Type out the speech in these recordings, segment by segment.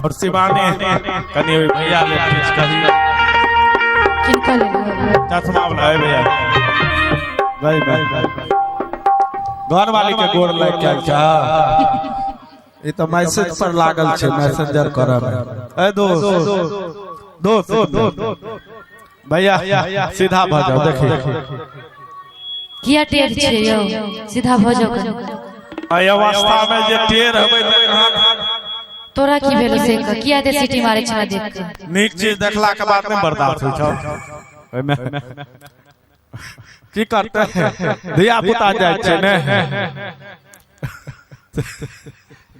और शिवानी कनि ओहि भैया लेल किछु कही। किनका लेल? चश्मा वाला है भैया। भाई भाई घर वाली के गोर लागि गेल छै। ई तऽ मैसेज पर लागल छै, मैसेंजर करब। ए दोस्त दोस्त भैया सीधा भऽ जाओ, देखी किया टेढ़ छै यौ, सीधा भऽ जाओ कनि। एहि अवस्था में जे टेढ़ हेबै तऽ तोरा की भेल से कह, किया एते सीटी मारै छै देख के? नीक चीज देखला के बाद नहि बर्दाश्त होइ छौ। ओहिमे की करतै, धिया पुता जाइ छै ने,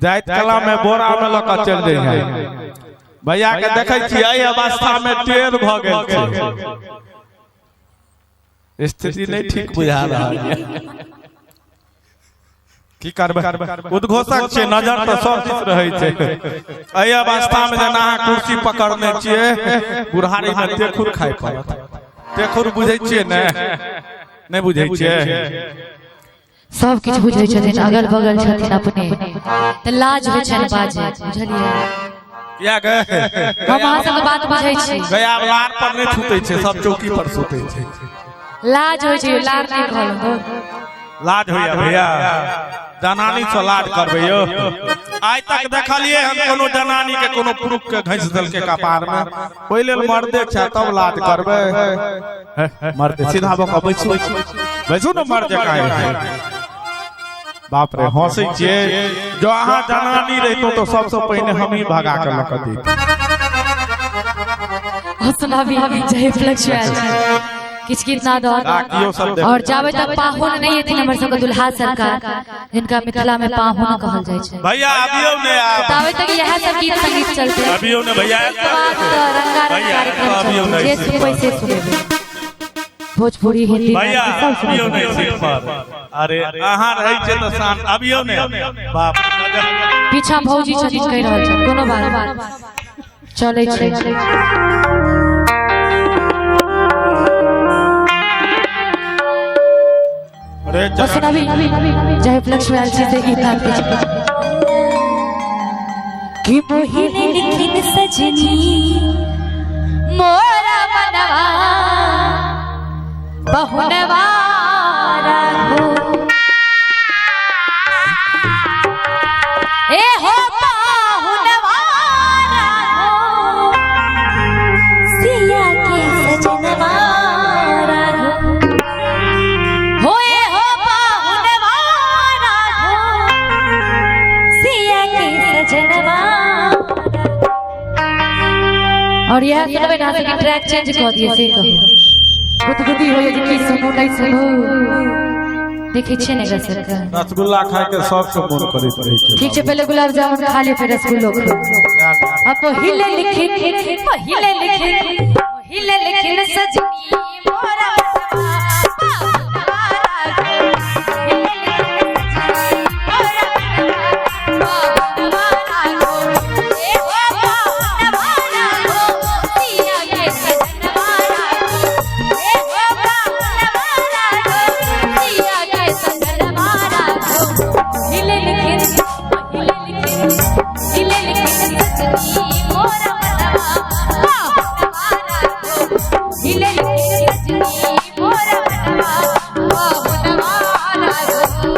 जाइत कला में बोरा में लऽ कऽ चलि जाइ। भैया के देखै छियै एहि अवस्था में टेढ़ भऽ गेल छै, स्थिति नहीं ठीक बुझा रहल है। की करबै, उद्घोषक छै, नजर तऽ सब दिस रहै छै। एहि अवस्था में जेना अहाँ कुर्सी पकड़ने छियै, बुढ़ारी में तेखुर खाय पड़त। तेखुर बुझै छियै ने? नहि बुझै छियै? सब किछु बुझै छथिन, अगल बगल छथिन अपने, तऽ लाज होइ छनि बाजै, बुझलियै? किया गे? हम अहाँ सबके बात बुझै छी। गया लार पर नहि सुतै छै, सब चौकी पर सुतै छै। लाज होइ छै, लार नहि कहलहुँ। लाज होइया भैया? जनानी से लाज करबै यौ? आइ तक देखलियै हम कोनो जनानी के कोनो पुरुष के घसि देलकै कपार में? ओहि लेल मर्दे छै तब लाज करबै। मर्दे सीधा भऽ कऽ बैसू, बैसू ने मर्द जकाँ। बाप रे, हंसै छियै। जो अहाँ जनानी रहितौं तऽ सबसँ पहिने हमही भगा कऽ लऽ कऽ दैत। सुनाबी जय उपलक्ष्य आयल छी किछु गीत नाद राखियो सब देख। और जाबे तक पाहुन नहीं एथिन हमर सबके दुल्हा सरकार, जिनका मिथिला में पाहुन कहल जाइ छै, भैया अबियौ ने आब, ताबे तक इएह सब गीत संगीत चलते। अबियौ ने भैया। ओहिके बाद तऽ रंगारंग भैया, कार्यक्रम अबियौ चलतै। ने। जे सुनबै से सुनेबै, भोजपुरी, हिंदी, भैया मैथिली सब अबियौ सुनेबै। ने सीट पर। अरे अहाँ रहै छियै तऽ शांत, अबियौ ने बाप। पीछा भौजी छथिन, कहि रहल छथि, कोनो बात नहि, चलै छै। अरे और सुनाबी जय उपलक्ष्य में आयल छी से गीत नाद के कि मोहिनी लिखिन सजनी मोरा मनवा बहुनवा राघो, ए हो पाहुनवा राघो, सिया के सजनवा राघो, होए हो पाहुनवा राघो, सिया के सजनवा। और यह सुनबै ना कि ट्रैक चेंज कऽ दिए से कहू, गुदगुदी होइए जे की सुनू नहि सुनू। देखै छियै ने एकरा सबके। रसगुल्ला खाय के सबके मोन करैत रहै छै। ठीक छै, पहिले गुलाब जामुन खा लिअ, फेर रसगुल्लो खाउ। आ पहिले लिखिन, पहिले लिखिन, पहिले लिखिन सजनी मोरा मनवा पाहुनवा राघो, पहिले लिखिन सजनी मोरा मनवा पाहुनवा राघो, ए हो पाहुनवा राघो, सिया के सजनवा राघो, ए हो पाहुनवा राघो, सिया के सजनवा राघो, पहिले लिखिन, पहिले लिखिन, पहिले लिखिन सजनी मोरा मनवा पाहुनवा राघो, पहिले लिखिन सजनी मोरा मनवा पाहुनवा राघो।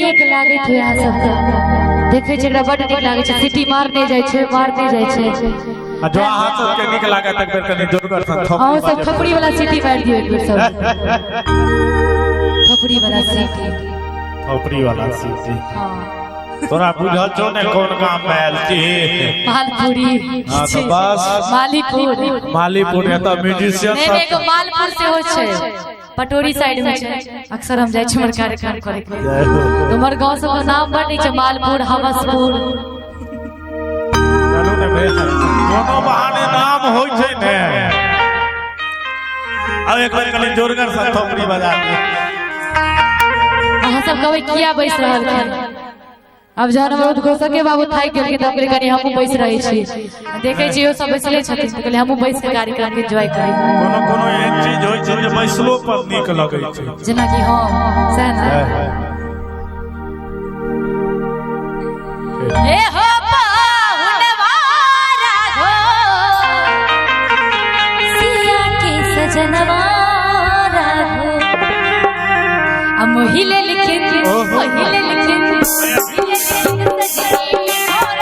नीक लागैत होय अहाँ सबके। देखै छी एकरा बड नीक लागै छै, सिटी मारने जाइ छै, मारने जाइ छै। आ जो अहाँ सबके नीक लागत एक बेर कनि जोरगर सँ थोपड़ी अहूँ सब बजेबै। थोपड़ी वाला सीटी मारि दियौ एक बेर सब। थोपड़ी वाला सीटी। थोपड़ी वाला सीटी। हाँ। तोरा बुझल छौ ने कोन गाम में आयल छी? मालपुरी। हाँ तऽ बस। मालीपुर। मालीपुर एतऽ म्यूजिशियन नहीं सब नहीं, एगो मालपुर सेहो छै, पटोरी साइड में छै। अक्सर हम जाइ छी हमर कार्यक्रम करे के। हमर गांव सब के नाम बड़ नीक छै, मालपुर, हवसपुर। चलू ने भेल, कोनो बहाने नाम होइ छै ने। अब एक बेर कनि जोरगर सँ थोपड़ी बजा दियौ। अहाँ सब कहबै किया बैस रहल छी? अब जहन हमर उद्घोषक के बाबू थाकि गेलखिन तऽ हम कहलियै कनि हमहूँ बैस रहै छी। देखै छी इहो सब बैसले छथिन तऽ कहलियै हमहूँ बैस के कार्यक्रम के एंजॉय करी। कोनो कोनो एहन चीज होइ छै जे बैसलो पर नीक लगै छै। जेनाकि हम, सएह ने? ए हो पाहुनवारा हो, सिया के सजनवारा हो, आ मोहिले लिखिन, मोहिले लिखिन, और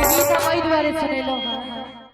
गीत हम एहि दुआरे सुनेलहुँ हँ।